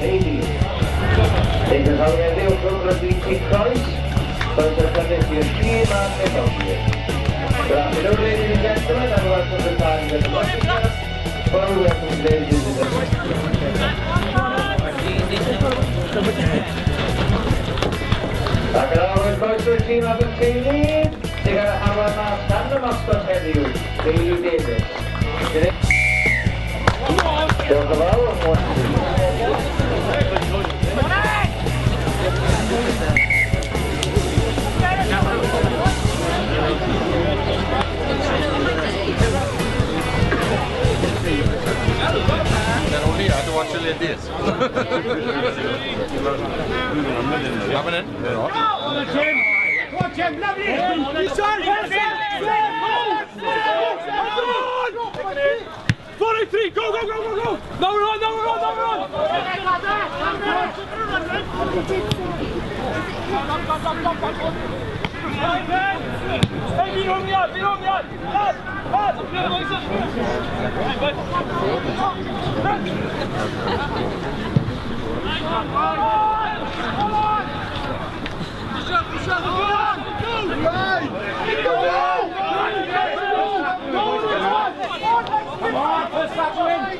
Aberteifi. Ein cynghori heddiw clwb rygbi Tycroes, croeso cynnes i'r tîm a'r cefnogwyr. Good afternoon, ladies and gentlemen, and welcome to Cardigan Rugby Club. Well, welcome, ladies and gentlemen. Ac yn awr croeso i'r tîm Aberteifi, sy'n cael ei harwain mas gan y mascot heddiw, Bailey Davis. Diolch yn fawr. They're only here to watch the ladies. Happening? Come on, Jim, lovely! 4-3, go, go, go, go, go! Now we're on, now we're on, now we're on! Hey,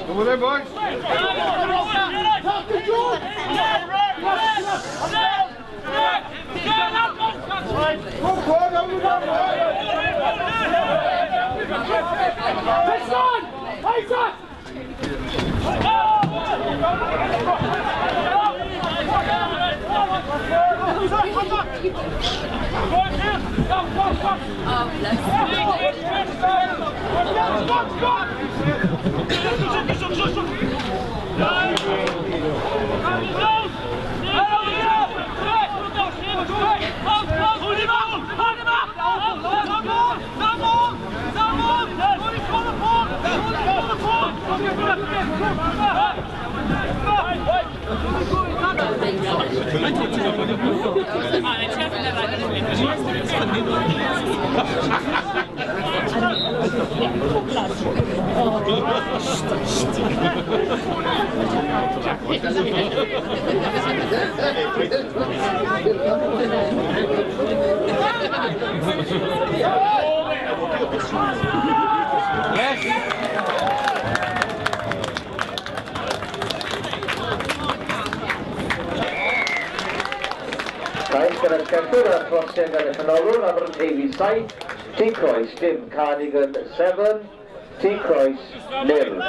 Come on then, boys. Cais gyda'r cefnwr a'r trosiad gan y canolwr, Aberteifi 7, Tycroes dim, Cardigan 7, Tycroes 0.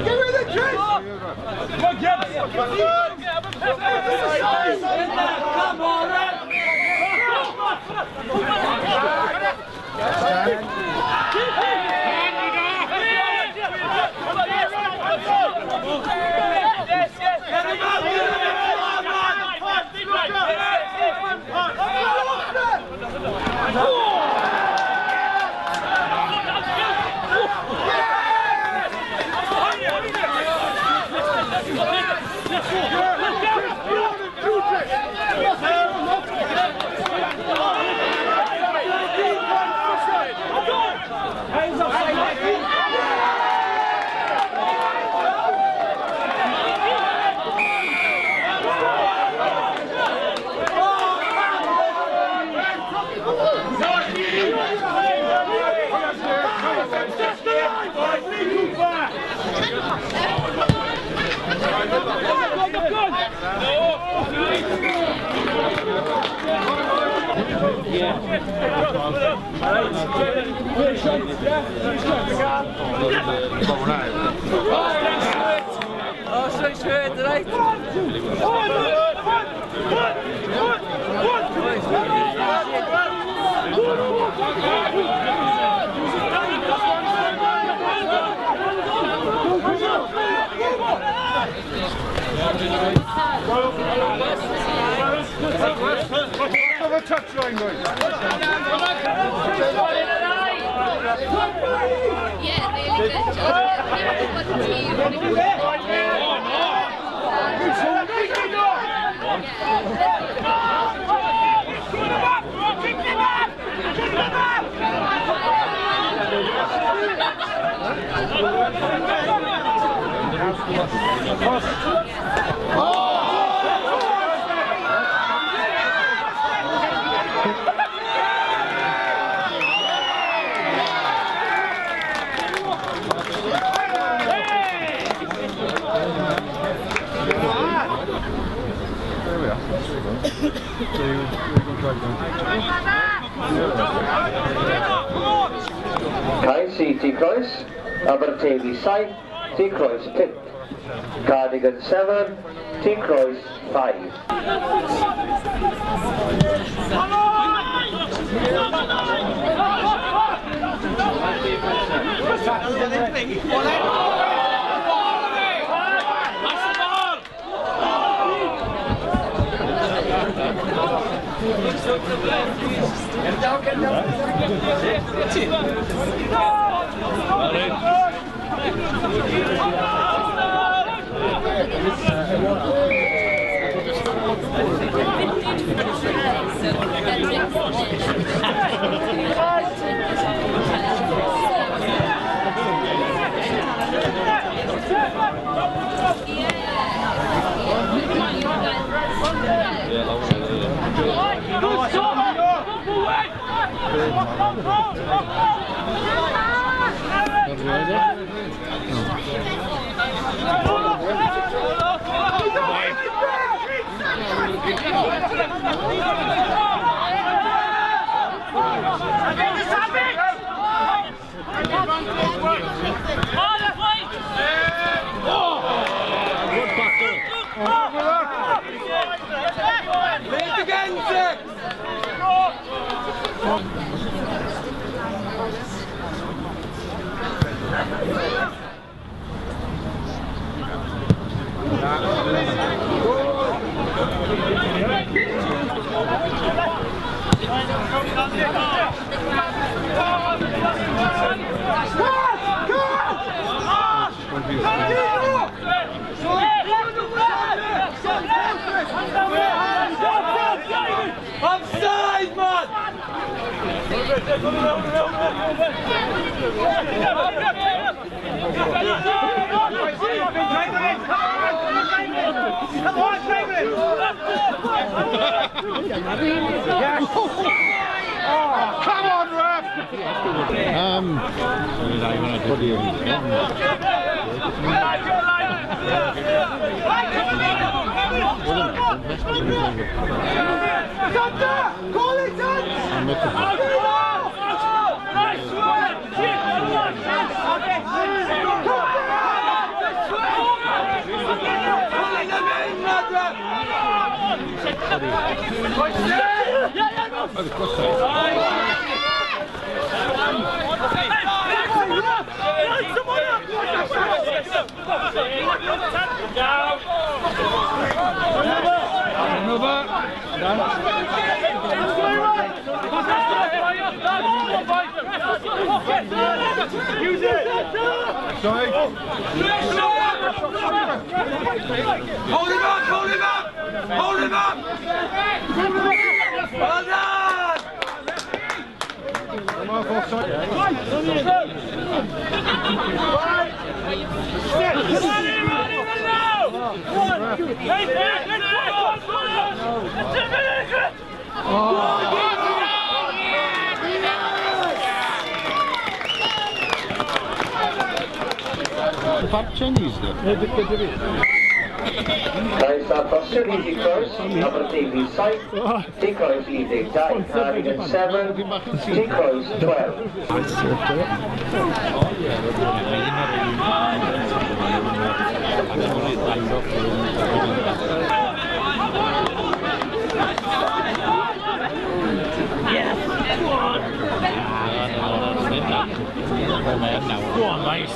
Give me the chase! Come on, Right. Off the touchline, boys. Yeah, really good. There we are. So you're going to drive down. Cais i Tycroes, Aberteifi 7, Tycroes 5. Cardigan 7, Tycroes 5. Offside, man! Oh, come on, ref! Call it in! Use it! Sorry. Hold him up! Hold him up! Hold him up! Well done! Come off offside. Cais a Foster i Tycroes, Aberteifi 7, Tycroes 12, Cardigan 7, Tycroes 12. Go on, nice.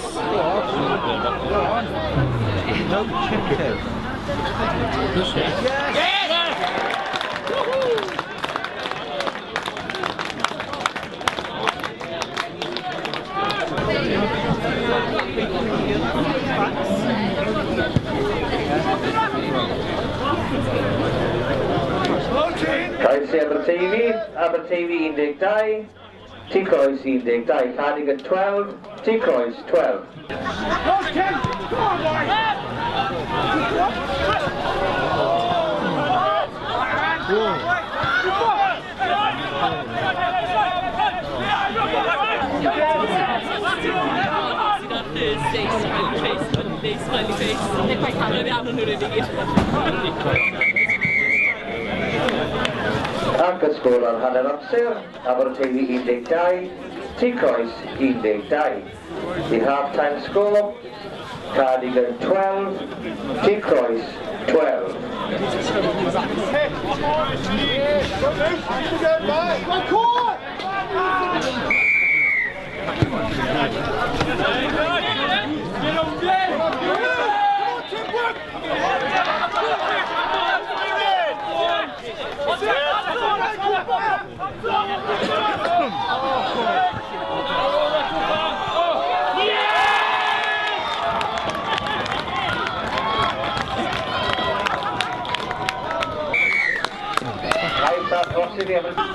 No chicken. Yes! Woohoo! Cais i Aberteifi, Aberteifi 12, Tŷ Croes 12, Cardigan 12, Tŷ Croes 12. Thursday, smiley face, Monday, smiley face. They're quite canol iawn o'n nhw'n i gyd. Ac y sgôr ar hanner amser, Aberteifi 12, Tŷ Croes 12. The half-time score, Cardigan 12, Tŷ Croes 12. Cais ar drosydd i Aberteifi.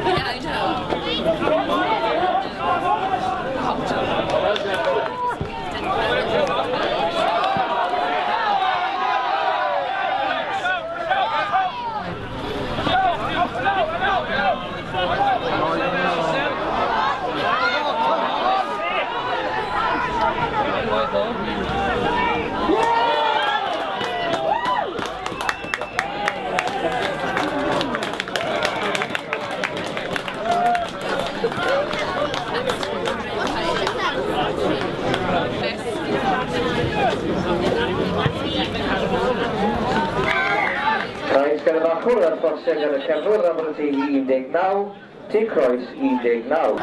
Yeah, I know. Cais gan y bachwr a'r fforsiau gan y cefnwr, Aberteifi 19, Tŷ Croes 19.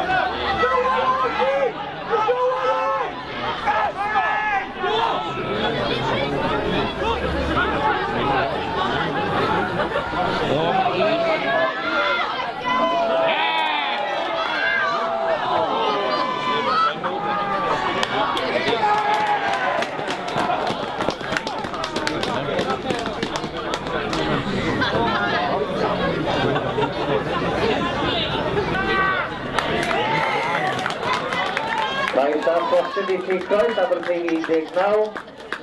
Cais ar fforsiau i Tŷ Croes, Aberteifi 19,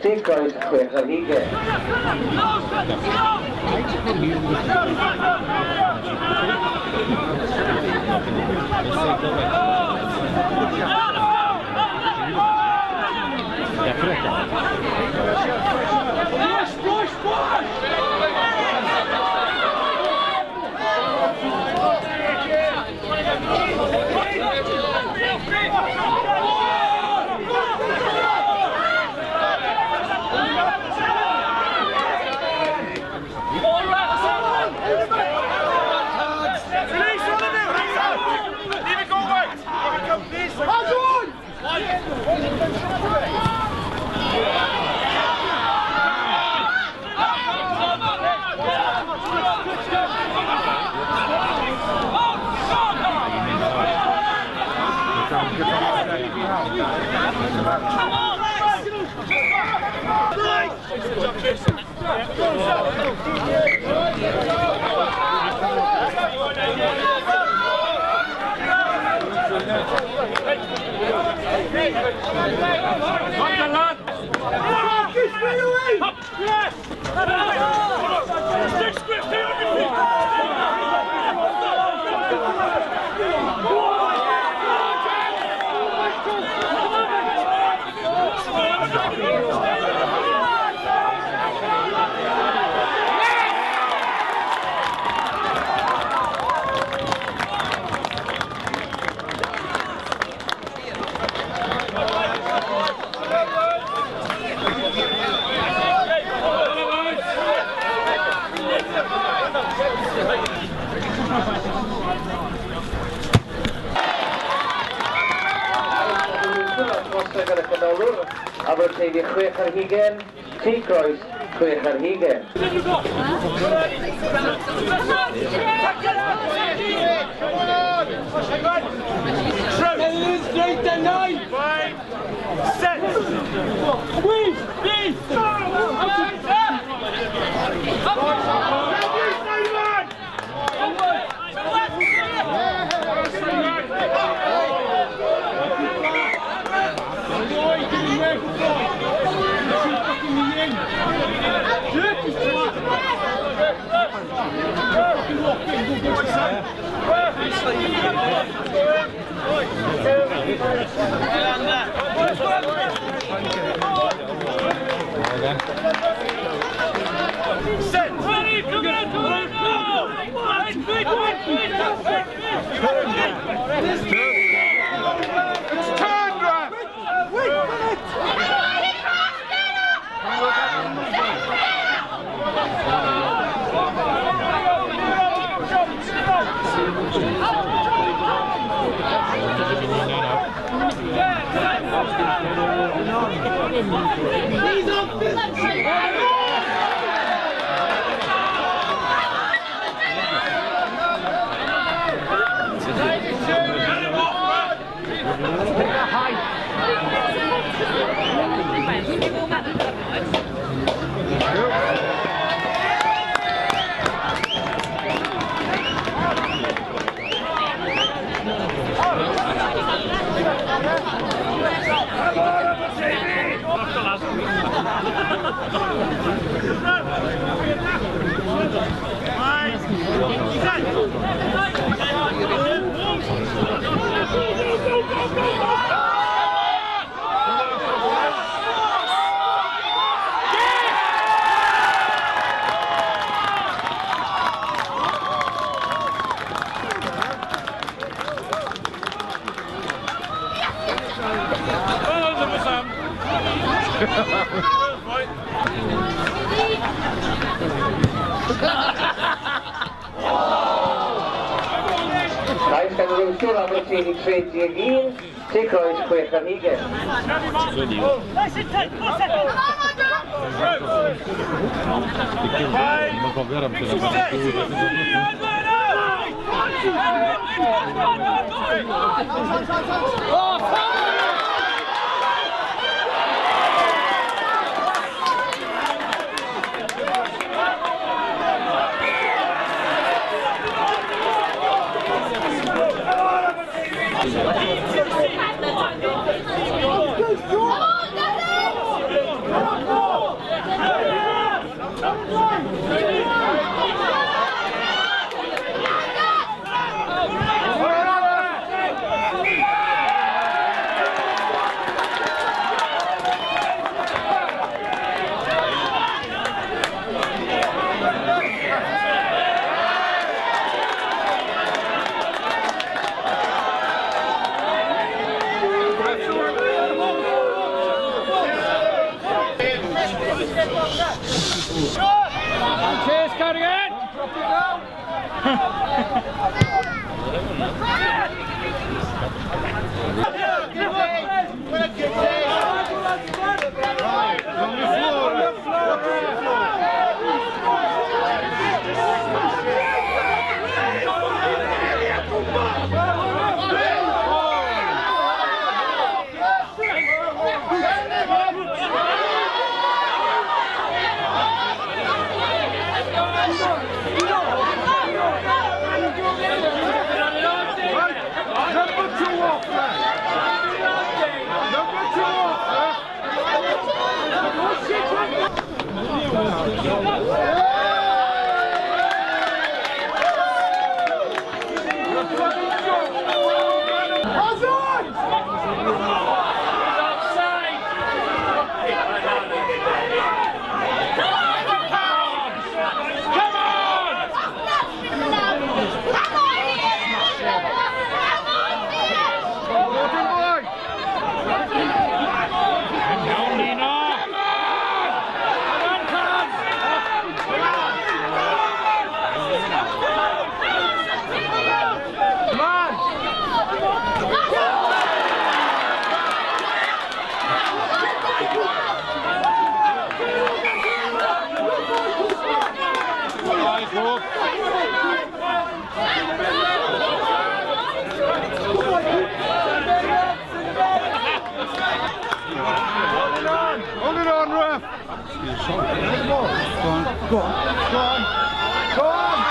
Tŷ Croes 6 ar hugain. Push, push, push! Aberteifi 6 ar 20, Tŷ Croes 6 ar 20. Straight to 9. 5, 6, 8, It's turned, ref! Wait a minute! Cais gan yr wythwr Aberteifi 31, Tŷ Croes 6 ar 20. Mae'n gofio'r amser am. Cheers, Cardigan! On the floor, ref. Look at the floor. Right, number 2 off, ref. Number 2 off, ref. Hold it on, ref! Go on, go on, go on, go on!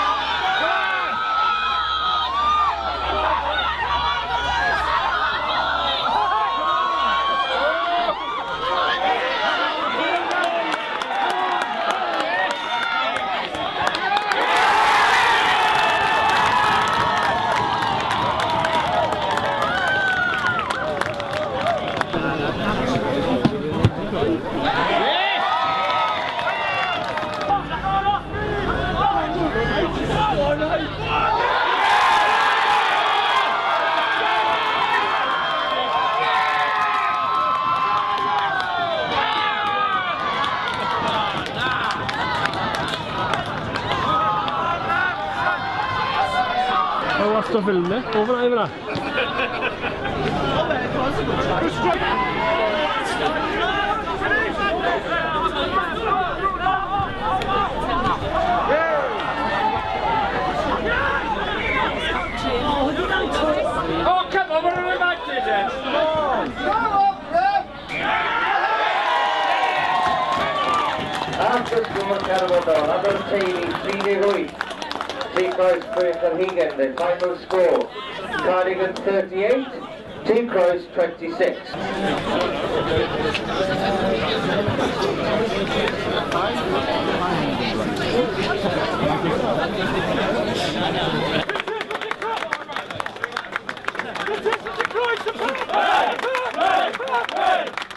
Har du lagt å filme? Over deg, over deg. Oh, come on, we're in advantage then. After sgôr canfodol, Aberteifi 38, Tycroes 6 the final score, Cardigan 38, Tycroes 26. Hey!